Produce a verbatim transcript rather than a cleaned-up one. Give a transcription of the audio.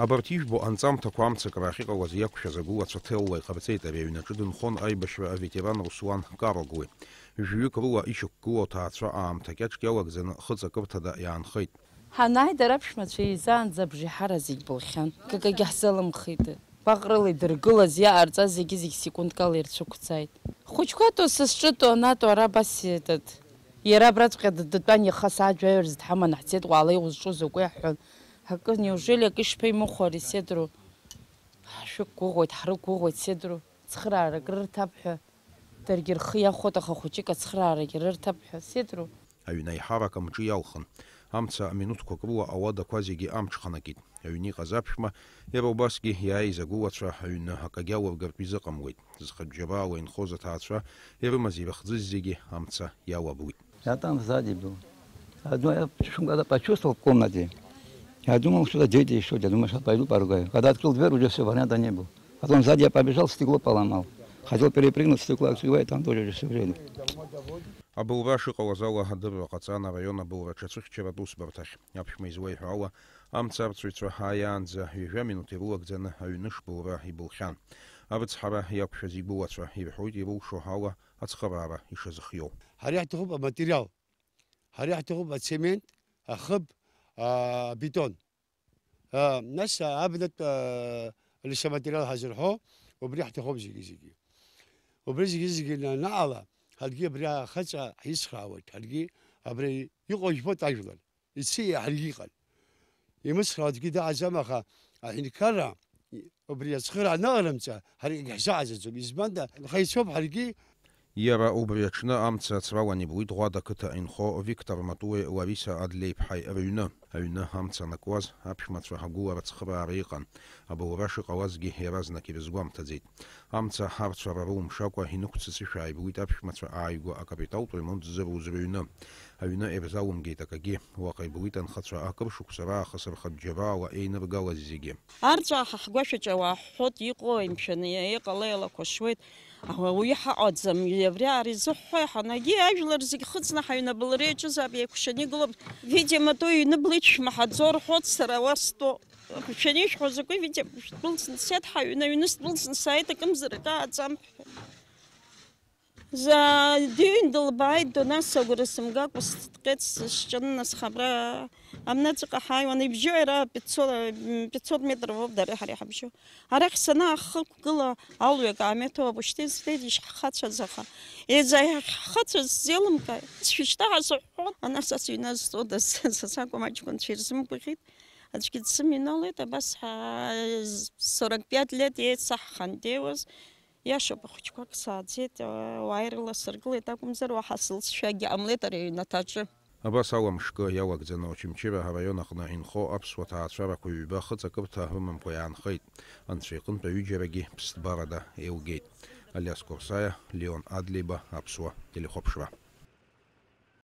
Абарҭ ижәбо анҵамҭақәа амца акраахь иҟалаз иақәшәаз агәылацәа ҭелла иҟарҵеит. Ари аҩнаҿы дынхон аибашьра аветеран Руслан Карагәуи. Жәҩык рыла ишьақәгылоу аҭаацәа аамҭа кьаҿк иалагӡаны хыҵакырҭада иаанхеит. Ҳанааи, дара аԥшәмацәа еизаанӡа абжеиҳара зегь былхьан. Акагьы ҳзалымхит. Гәаҟрыла идыргылаз, иҟарҵаз зегьы-зегь секундкала ирцәықәҵааит. Хәыҷқәа атәы сызҿытәу анатәу ара абас иҳәеит. Иара абраҵәҟьа дтәан, иаха сааит жәаҩа рзы дҳаманы ҳцеит, уаала иузҿу закәи ҳҳәон. Акы, неужели акы ишԥаимыхәари, сеидру? Шәықәгәыӷуеит, ҳрықәгәыӷуеит, сеидру. Цхыраарак рырҭап ҳәа. Даргьы рхы иахәоит, аха хәыҷык ацхыраарагьы рырҭап ҳәа, сеидру. Аҩны аиҳарак амҿы иалхын. Амца минуҭқәак рыла ауадақәа зегьы амҽханакит. Аҩны иҟаз аԥшәма, иара убасгьы иааиз агәылацәа аҩны акагьы алыргартә изыҟамлеит. Зхыџьџьабаала инхоз аҭаацәа ирымаз ирыхӡыз зегьы амца иалаблит. Я там сзади был. Одно я шум когда почувствовал в комнате. Я думал, что это дети, что ли. Я думаю, сейчас пойду поругаю. Когда открыл дверь, уже все, варианта не было. Потом сзади я побежал, стекло поломал. Хотел перепрыгнуть стекло, открываю, там тоже уже все вроде. Абылра шыҟалаз ала адырра ҟаҵан араион абылра аҽацәыхьчаратә усбарҭахь. Аԥшәма излеиҳәо ала, амца арцәаҩцәа ааиаанӡа ҩажәа минуҭ ирылагӡаны аҩны шбылра ибылхьан. Арыцҳара иақәшәаз игәылацәа ирҳәоит ирылшо ала ацхыраара ишазыхиоу. Ҳара иаҳҭахуп аматериал. Ҳара иаҳҭахуп ацемент, ахыб, абетон. А, нас абнатә, а, лесоматериал ҳазырҳәо, убри ҳҭахуп зегьы-зегьы. Убри зегьы-зегьы анаҟала, ҳаргьы абри ахаҵа ҳицхраауеит, ҳаргьы абри иҟоу жәбоит ажәлар. Ициа ҳаргьы иҟан. Имыцхраауа аӡәгьы дыҟаӡам, аха аҳәынҭқарра убри ацхыра анаҟарымҵа, ҳаргьы ҳзааӡаӡом. Избанда, ҳаицәоуп ҳаргьы. Иара убри аҽны амца ацралан иблит Ӷәада қыҭа инхо Виктор Матуеи Лариса Адлеиԥҳаи рыҩны. Аҩны амца анакуаз, аԥшәмацәа агәылара цхыраара иҟан. Абылра шыҟалазгьы иаразнак ирызгәамҭаӡеит. Амца арцәара рылымшакәа инықәццышәа ааиблит аԥшәмацәа ааигәа акапиталтә ремонт ззыруз рыҩны. Аҩны ирзалымгеит акагьы. Уаҟа иблит анхацәа акыр шықәса раахыс рхыџьџьабаала еиныргалаз зегьы. Арҵәаа ҳа ҳгәашәаҿы ауаа ҳҳәоит, иҟои, мшәан, иҟалеи алақәашуеит. Ауаҩы ҳаҟаӡам, абри ара изыҳәҳәои, ҳанагьы ажәлар зегь хыҵны ҳаҩны абылра иаҿызаап, еикәшаны игылоуп. Видимо, то иҩны блит шәмаҳаӡо рҳәоит, сара уа стәоуп. Шәанишәҳәо закәи, видимо, шәдәылҵны сцеит ҳаҩны, аҩны сдәылҵны сааит, акымзар акы ааӡам ҳәа. За дыҩын дылбааит, донас агәра сымгакәа сыҭҟьеит, сышҿаны нас абра амнаҵәҟьа ҳааиуан, ибжьо иара пятьсот, пятьсот метр роуп дареи ҳареи ҳабжьо. Арахь санаахықәгыла, алҩа каамеҭоуп, ушьҭа изфеит ишҳхацәаз, аха еиза иахьҳхацәаз сзеилымкааит. Сшьҭа ҳәа сыҳәҳәон, ана са сыҩназҵодаз, са сакәым аҷкәынцәа ирзымгәаӷьит, аӡәгьы дсымҩаналеит, абас ҳа сорок пять лет еицаҳхандеиуаз, иашоуп, ахәыҷқәак сааӡеит, уааирала сыргылеит акәымзар, уаҳа сылҵшәагьы ҟамлеит ари аҩнаҭаҿы. Абас ала мшкы иалагӡаны Очамчыра араион аҟны инхо аԥсуа ҭаацәарақәа ҩба хыҵакырҭа рымамкәа иаанхеит. Анцәа иҟынтә аҩыџьарагьы ԥсҭбарада еилгеит. Алиас Корсаиа, Леон Адлеиба, Аԥсуа телехәаԥшра.